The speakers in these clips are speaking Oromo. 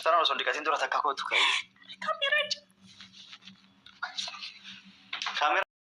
Akkas taanaan osoo hin dhiqatin dura takka kootu ka'e. Kaameeraa jira. Kaameeraa.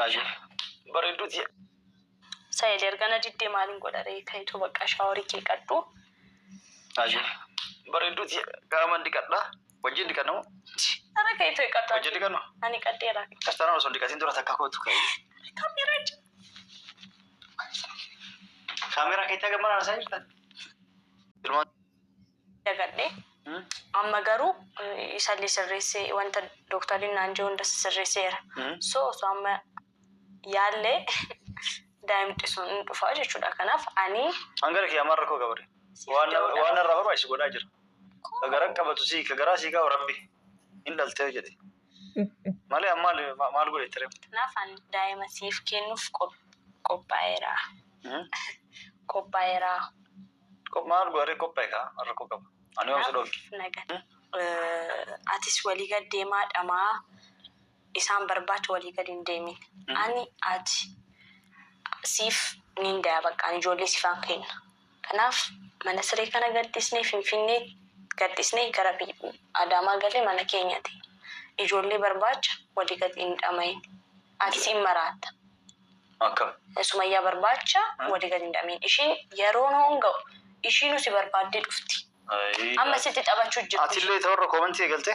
Ayyuu. Bareedduuti. Said erga na diddee maaliin godha ree ka'itu bakka shower kee qadhu. Ayyuu. Bareedduuti. Qaama dhiqadhaa. Wajjin dhiqanna moo? Ara ka'itu qadhu. Wajjin dhiqannu? Ani qadheera. Akkas taanaan osoo hin dhiqatin dura takka kootu ka'e. Kaameeraa jira. Kaameeraa keetti haga mana isaa jirtan? Ilmaan. Dagadhee. Amma garuu isallee sirreessee, wanta dooktariin naan jedhu hunda sirreesseera. So osoo amma yaallee daa'imti sun hin dhufaa jechuudha. Kanaaf ani Hangara kiyyaa maal rakkoo qabare? Waan waan irraa barbaachisu godhaa jira. Ka garaa qabatu sii, ka garaa sii qabu Rabbi hin dhaltee jedhe. Malee amma maal maal godhe ture? Kanaaf ani daa'ima siif kennuuf qophaa'eera. Qophaa'eera. Maal godhee qophaa'e kaa rakkoo qaba? Ani waan si dhoofne. Naga. Atis walii gad deemaa dhamaa isaan barbaacha walii gad hin deemin. Ani ati siif nin daya, bakka ani ijoollee sifaan kenna. Kanaaf mana siree kana gaddisnee, Finfinnee gaddisnee, gara Adaamaa galee mana keenyati. Ijoollee barbaacha walii gad hin dhamayin. Ati siin maraatta. Akkam? Sumayyaa barbaacha walii gad hin dhamayin. Ishiin yeroon honga'u ishiinuu si barbaaddee dhufti. Amma sitti taphachuu jirti. Atillee ta'urra comment eegalte.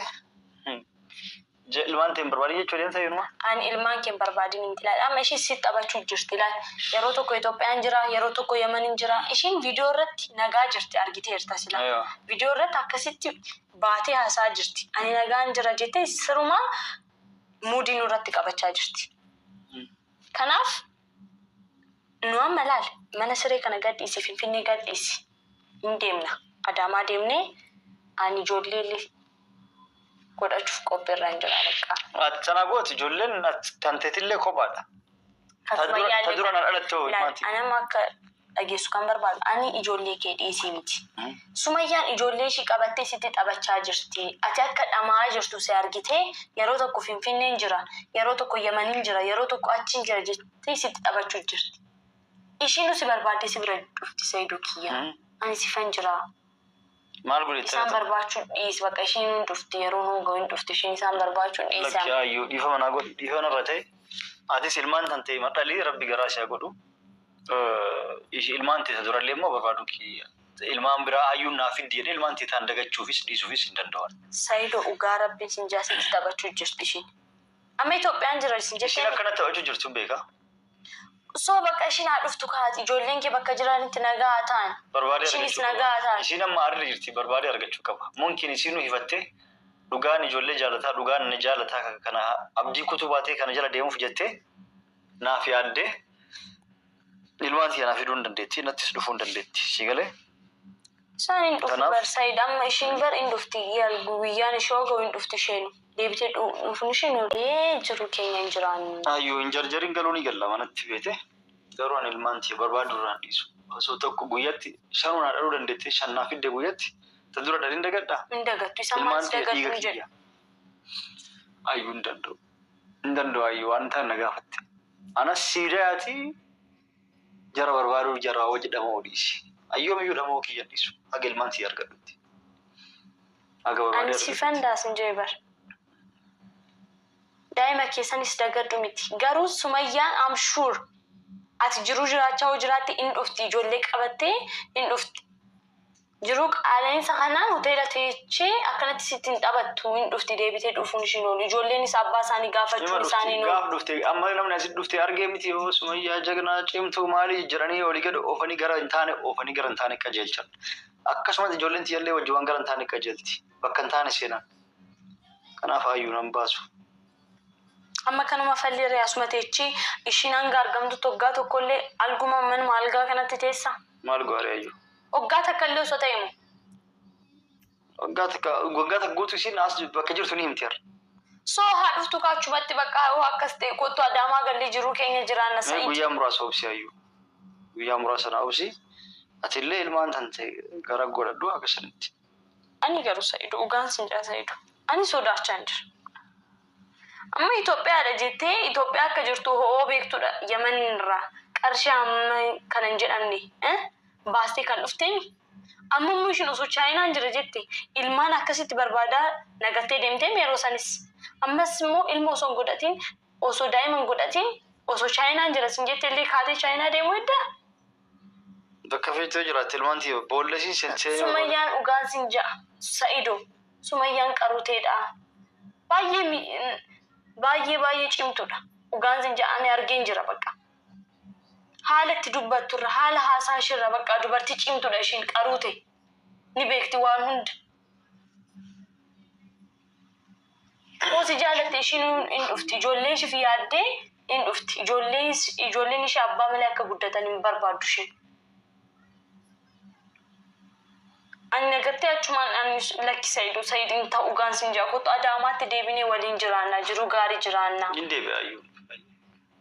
Ilmaan ta'e hin barbaadin jechuu deemta yeruma. Ani ilmaan kee hin barbaadin miti, laal. Amma ishiin sitti taphachuu jirti, laal. Yeroo tokko Itoophiyaan jira, yeroo tokko Yemeniin jira. Ishiin viidiyoo irratti nagaa jirti, argiteerta sila. Viidiyoo irratti akkasitti baatee haasaa jirti. Ani nagaan jira jettee sirumaa mood nurratti qabachaa jirti. Kanaaf nu amma laal, mana siree kana gadhiisi, Finfinnee gadhiisi. Hin deemna. Adaamaa deemnee ani ijoollee illee godhachuuf qophiirra hin jira bakka. Ati sana gooti, ijoolleen kan teetillee kophaadha. Ta dura na dhalatte hoo Laal, ilmaanti? ani amma akka dhageessu kan barbaadu, ani ijoollee kee dhiisii miti. Sumayyaan ijoollee ishii qabattee sitti taphachaa jirti. Ati akka dhamaa jirtu si argitee yeroo tokko Finfinneen jira, yeroo tokko Yemeniin jira, yeroo tokko achiin jira jettee sitti taphachuu jirti. Ishiinuu si barbaaddee si bira dhufti, Saidoo kiyya. Ani sifan jira. Maal godhe? Isaan barbaachuu dhiisi, bakka ishiin hin dhufti, yeroo nuu ga'u hin dhufti, ishiin isaan barbaachuu dhiisi. Lakki ayyuu, dhiifama naa godhi, dhiifama narra ta'e. Atis ilmaan tan ta'e madhalii Rabbi garaa ishee godhu. Ilmaan ta'e durallee immoo barbaadu kiyya. Ilmaan biraa ayyuun naaf fiddi jedhee ilmaan ta'e ta'an dagachuufis dhiisuufis hin danda'an. Saidoo, dhugaa Rabbiin sin jaasitti taphachuu jirti ishiin. Amma Itoophiyaan jira isin Ishiin jettee. akkanatti taphachuu jirtu beekaa. So bakka ishiin haa dhuftu kaati, ijoolleen kee bakka jiranitti nagaa haa ta'an. Barbaadee Ishiinis argachuu nagaa haa qaba. ta'an. Ishiin amma aarri jirti, barbaadee argachuu qaba. Mumkin isiinuu hifattee dhugaan ijoollee jaalataa, dhugaan na jaalataa kana abdii kutuu baatee kana jala deemuuf jettee naaf yaaddee ilmaan tiyya naaf fiduu hin dandeetti, nattis dhufuu hin dandeetti. Si galee? Isaan hin dhufu. Kanaaf Bar Said, amma ishiin bar hin dhufti, guyyaan ishee hoo ga'u hin dhufti isheenu. Deebitee dhufuun isheen ee jiru keenya hin jiraannu. Ayyuu, hin jarjarin, galuu ni galla manatti beete. Garuu ani ilmaan tiyya barbaadu irraan dhiisu. Osoo tokko guyyatti shanuu naa dhaluu dandeette, shan naa fidde guyyatti, ta dura dhalin dagadhaa? Hin dagattu, isaan maal Ilmaan si tiyya dagattu dhiiga hin jedhu. kiyya. Ayyuu, hin danda'u. Hin danda'u ayyuu, waan ta'an na gaafatte. Anas siidayaati jara barbaaduu, jara hojii dhamoo dhiisi. Ayyoomiyyuu dhamoo kiyya dhiisu. Haga ilmaan tiyya argadhutti. Haga barbaadee Ani sifan argadhutti. daasin jee bar. Daa'ima keessanis dagadhu miti. Garuu Sumayyaan, I'm sure, ati jiruu jiraachaa hoo jiraatte hin dhufti, ijoollee qabattee hin dhufti. Jiruu qaala'insa kanaan hoteela teechee akkanatti sitti hin taphattu, hin dhufti, deebitee dhufuun ishiin oolu. Ijoolleenis abbaa isaanii Nima gaafachuun dhufti. isaanii hin oolu. Gaaf dhufte, amma namni asitti dhufte argee miti yoo Sumayyaa jagnaa cimtuu maalii jedhanii olii gad oofanii, gara hin taane oofanii, gara hin taane qajeelchan. Akkasumas ijoolleen tiyyallee wajji waan gara hin taane qajeelti. Bakka hin taane seenan. Kanaaf hayyuu nan baasu. Amma kanuma falli asuma teechee ishiin hanga argamtutti waggaa tokkollee alguma manuma algaa kanatti teessa. Maal gooree hayyuu? Waggaa takka illee osoo ta'e moo? Waggaa takka guutuu isiin as bakka jirtu ni himti har'a. So haa dhuftu kaachumatti, bakka hoo akkas ta'e kottu Adaamaa gallee jiruu keenya jiraanna, Mee Sa'id. guyyaa muraasa obsi hayyuu. Guyyaa muraasa na obsi. Atillee ilmaan tan ta'e gara godhadhu akka sanitti. Ani garuu Sa'idu, dhugaan sin jaa Sa'idu. Ani sodaachaa hin jira. Amma Itoophiyaadha jettee Itoophiyaa akka jirtu ho'oo beektudha Yemen irraa qarshii amma kana hin jedhamne baastee kan dhufteemi. Amma immoo ishiin osoo Chaayinaan jira jette ilmaan akkasitti barbaadaa nagattee deemtee yeroo sanis. Ammas immoo ilma osoo hin godhatiin, osoo daa'ima hin godhatiin, osoo Chaayinaan jira sin jette illee kaatee Chaayinaa deemuu heddaa? Bakka feetee jiraatte ilmaan tiyya boolla isiin seentee. Sumayyaan dhugaan sin ja'a. Sa'ido Sumayyaan qaruuteedha. Baay'ee baay'ee baay'ee cimtuudha. Dhugaan sin ja'a, ani argeen jira bakka. Haala itti dubbatturra, haala haasaa isheerra bakka dubartii cimtuudha ishiin, qaruute. Ni beekti waan hunda. Yoo si jaalatte ishiin hin dhufti. Ijoollee ishiif yaaddee hin dhufti. Ijoolleen ishee abbaa malee akka guddatan hin barbaaddu ishiin. Ani nagartee achumaan ani lakki Sa'ido, Sa'id hin ta'u, gaan sin ja'a, kottu Adaamaatti deebinee waliin jiraanna, jiruu gaarii jiraanna. Hin deebi'a ayyuu.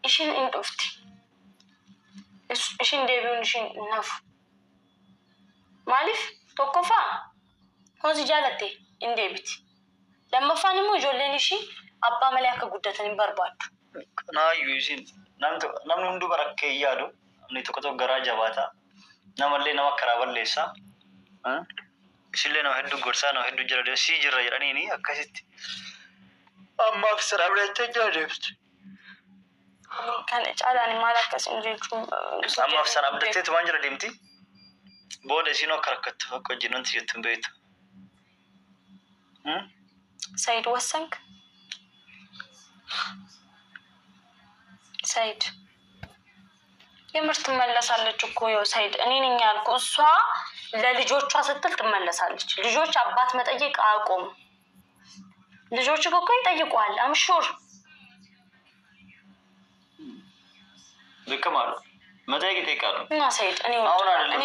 Ishiin hin dhufti. Ishiin deebi'uun ishiin hin hafu. Maaliif? Tokkoffaa, yoo si jaalatte hin deebiti. Lammaffaan immoo ijoolleen ishii abbaa malee akka guddatan hin barbaaddu. Kanaayyuu isin namni hunduu bara akka hin yaadu, namni tokko tokko garaa jabaata. Namallee nama karaa balleessa. Isillee nama hedduu gorsaa, nama hedduu jira sii jirra jedhaniini akkasitti. Ammaaf sirraa bilattee jira deemti. Kana caalaan maal akkasin jechuun. Ammaaf sana abdatteetu waan jira deemti. Booda isiinoo akka rakkattu akka hojii nanti jettu hin beektu. Said, ወሰንክ? ሰይድ፣ የምር ትመለሳለች እኮ ይኸው ሰይድ፣ እኔ ነኝ ያልኩህ። እሷ ለልጆቿ ስትል ትመለሳለች። ልጆች አባት መጠየቅ አያቆሙም። ልጆች እኮ ይጠይቋል። I'm sure. ልክም አሉ፣ መጠየቅ ይጠይቃሉ። እና ሰይድ እኔ አሁን አይደለም እኔ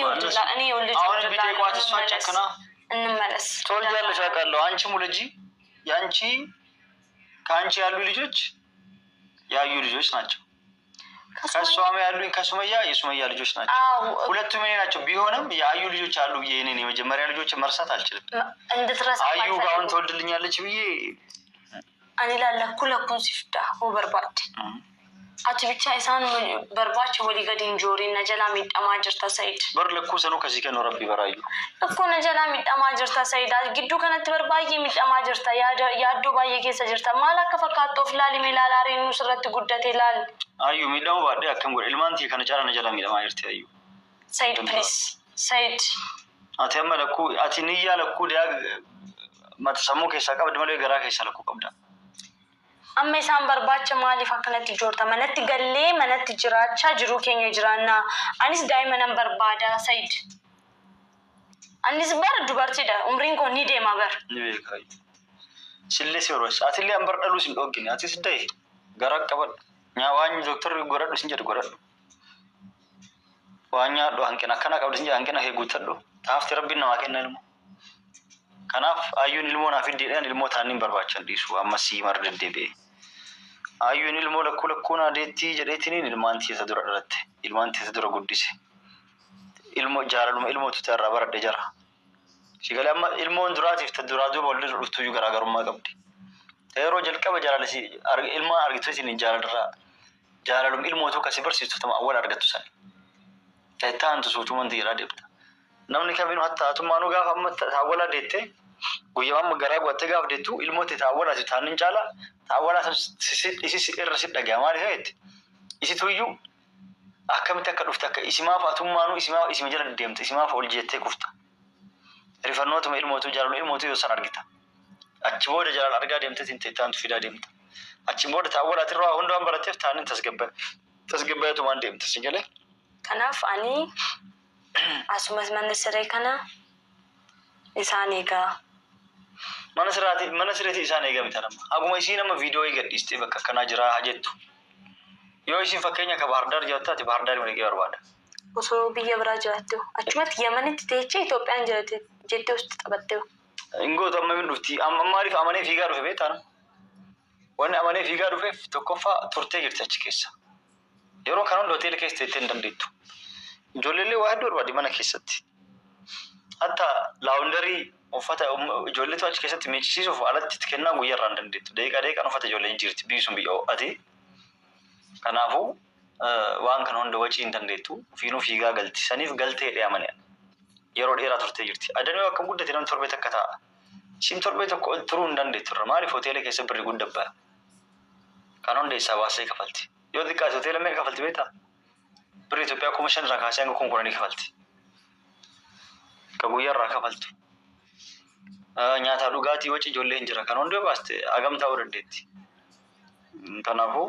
እኔ ልጅ አሁን ቢጠይቋት እሷ ጨክና እንመለስ። ትወልጃለሽ አውቃለሁ። አንቺም ውለጂ። የአንቺ ከአንቺ ያሉ ልጆች ያዩ ልጆች ናቸው። ከእሷም ያሉኝ ከሱመያ የሱመያ ልጆች ናቸው። ሁለቱም የኔ ናቸው። ቢሆንም የአዩ ልጆች አሉ ብዬ የኔን የመጀመሪያ ልጆች መርሳት አልችልም። እንድትረሳ አዩ ጋር አሁን ትወልድልኛለች ብዬ Ani lakkuu lakkuun siif hoo barbaadde. Ati bichaa isaan barbaacha walii gadi hin jooriin, na jalaa miidhamaa jirta Said. Bar lakkuu sanuu kasii kennu rabbi baraayu. Ikkoo na jalaa miidhamaa jirta Said. Gidduu kanatti bar baay'ee miidhamaa jirta. Yaaddoo baay'ee keessa jirta. Maal akka fakkaattu of ilaali, mee ilaalaa reenu sirratti guddate ilaali. Ayyu, miidhamuu baadhee akkam godhe? Ilmaan tiyya kana caala na jalaa miidhamaa jirti ayyu. Said, please. Said. Ati amma lakkuu ati niyyaa lakkuu daa mata sammuu keessaa qabdi malee garaa keessaa lakkuu qabda. Amma isaan barbaacha maaliif akkanatti joorta? Manatti gallee manatti jiraachaa jiruu keenya jiraannaa. Anis daa'ima nan barbaada Said. Anis bara dubartiidha. Umriin koo ni deema bara. Ni beeka ayyu. Sillee si barbaachisa. Atillee an bar dhaluu sin dhoggine. Atis da'i garaa qabadhu. Nyaa waan dooktarri godhadhu sin jedhu godhadhu. Waan nyaadhu, hanqina akkana qabdu sin jedhu hanqina kee guuttadhu. Taafti rabbiin namaa kenna ilmoo. Kanaaf ayyuun ilmoo naaf hiddiidhaan ilmoo taaniin barbaachan dhiisu amma sii mara deddeebi'e. Ayyuun ilmoo lakkuu lakkuun adeettii jedheetiniin ilmaan tiyya dura dhalatte. Ilmaan tiyya dura guddise. Ilmoo jaalaluma ilmootu irraa baradhe jara. Sigalee amma ilmoon duraatiif ta duraa duuba wal dhuftuyyuu garaagarummaa qabdi. Yeroo jalqaba jaalala ilmaan argitu isin jaalalarraa jaalalum ilmootu akkasii barsiistu tama awwal argattu sani. Taantu suutuman jedhaa deemta. Namni kamiinuu hatta hatummaanuu gaafa amma taawwalaa deette, guyyaa amma garaa guwattee gaafa deettu, ilmoo ta'e taawwalaati taannin caala taawwalaa isis irra si dhagaya. Maaliif jette, isituyyuu akkamitti akka dhufte akka isimaaf hatummaanuu isimaaf isima jala deemte, isimaaf ol jettee kufta. Rifannootuma ilmootu jaalaluma ilmootu yoo san argita. Achi booda jaalala argaa deemte taantu fidaa deemta. Achi booda taawwalaatirraa hundaan baratteef taannin tasgabbaatumaan deemta si galee. Kanaaf ani asumas mana siree kana isaan eegaa. Mana siraati, mana sireeti isaan eegamte nama. Haguma isiin amma viidiyoo gadhiistee bakka akkanaa jira haa jettu. Yoo isiin fakkeenya akka Baahirdaar jiraatte, Baahirdaar dhaqee barbaada. Osoo biyya biraa jiraatte, achumatti Yamanitti teechee Itoophiyaan jiraate jettee osoo taphatte. Hin gootu. Amma min dhufti. Amma maaliif amanee fiigaa dhufe beektaa nama? Wanni amanee fiigaa dhufeef tokkoffaa turtee jirti achi keessa. Yeroo kana hunda hoteela keessa teettee hin dandeettu. Ijoolleellee waa hedduu barbaadi mana keessatti. Hatta laundry uffata ijoolleetu achi keessatti miiccisiisuuf alatti kennaa guyyaa irraa hin dandeettu. Daqiiqaa daqiiqaan uffata ijoollee hin jirti, biyyi sun biyya ho'ate. Kanaafuu waan kana hunda wacii hin dandeettu. Ofiinuu fiigaa galti. Saniif galtee dha amane. Yeroo dheeraa turtee jirti. Adanuu akkam guddate namni torbee takka taa'a. Ishiin torbee tokko ol turuu hin dandeettu irra. Maaliif hoteela keessa birri guddaa ba'a? Kan hunda isaa baasee kafalti. Yoo xiqqaate hoteela meeqa kafalti beektaa? Birri Itoophiyaa 5,000 irraa kaasee hanga 10,000 kafalti. Ka guyyaa irraa kafaltu. Nyaataa dhugaatii waci ijoollee hin jira. Kan hunda baaste hagam ta'uu dandeetti. Kanaafuu